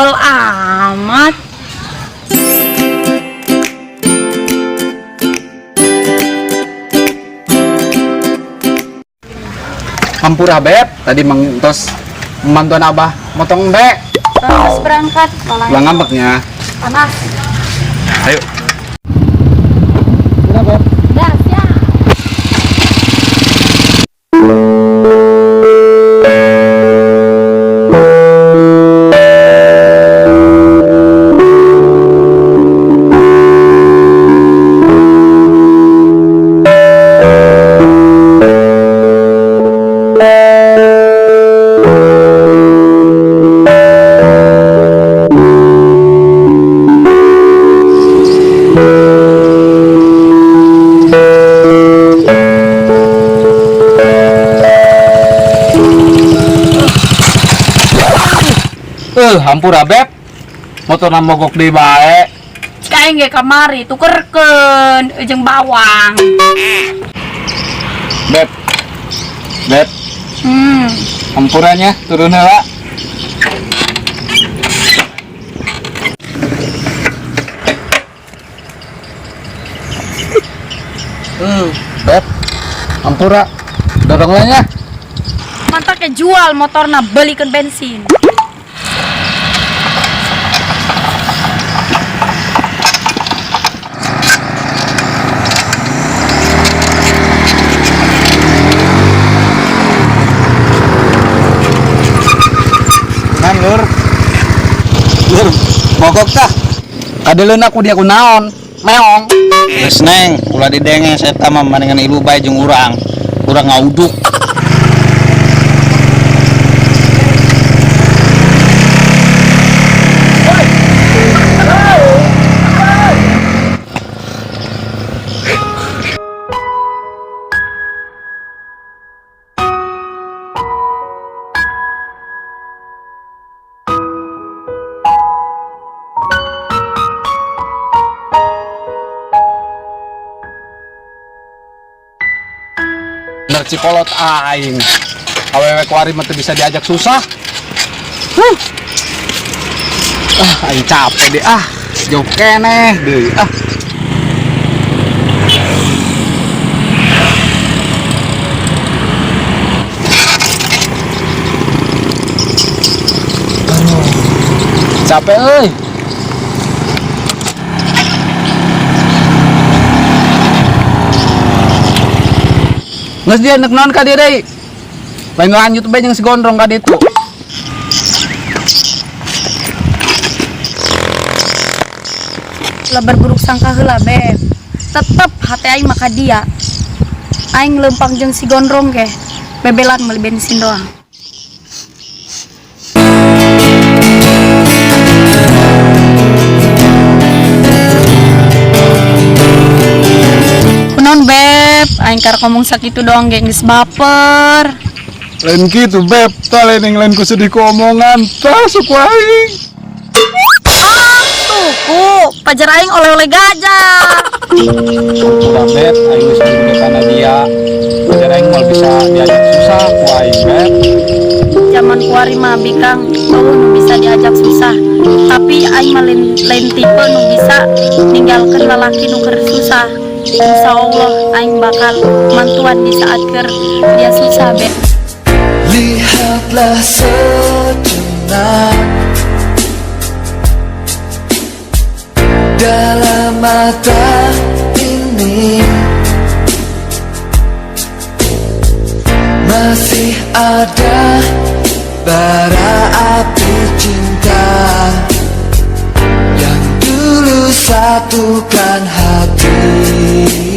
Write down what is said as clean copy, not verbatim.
Sebel amat. Hampura, Beb, tadi mang tos bantuan Abah motong embe. Terus berangkat malah. Ulang ngambeknya. Panas. Ayo. Udah, Beb. Dah, siap. Hampura, Beb. Motorna mogok deui bae. Cik aing ge kamari tukerkeun jeung bawang. Beb. Beb. Hampuranya turun heula. Beb. Hampura. Dorong lah nya. Mantap ke jual motorna belikeun bensin. Nan lur. Lur, mogok tah. Kadeleun aku dia ku naon? Meong. Geus neng, ulah didenge saya mah mendingan ilu bae jeung urang. Urang ngauduk. Bener cikolot aing. Awewe kuari mah teu bisa diajak susah. Huh. Ah, aing capek deh ah. Jauh keneh deui ah. Aduh. Capek euy. Geus dia nek naon ka dieu deui? Lain lanjut bae jeung si Gondrong ka ditu. Lah berburuk sangka heula, Beb. Tetep hate aing mah ka dia. Aing leumpang jeung si Gondrong ge. Bebelan meuli bensin doang. Kunaon, Beb? Aing karek ngomong sakitu doang ge geus baper. Lain kitu, Beb. Tah lain yang lain ku sedih ku omongan. Tah suku aing. Ah, tuku. Pajar aing oleh-oleh gajah. Udah, Beb, aing geus curiga kana dia. Pajar aing moal bisa diajak susah ku aing, Beb. Zaman kuari mah bikang, eueuh nu bisa diajak susah. Tapi aing mah lain tipe nu bisa ninggalkeun lalaki nu keur susah. Insya Allah aing bakal mantuan di saat keur dia susah, Beb. Lihatlah sejenak dalam mata ini, masih ada bara api cinta yang dulu satukan hati.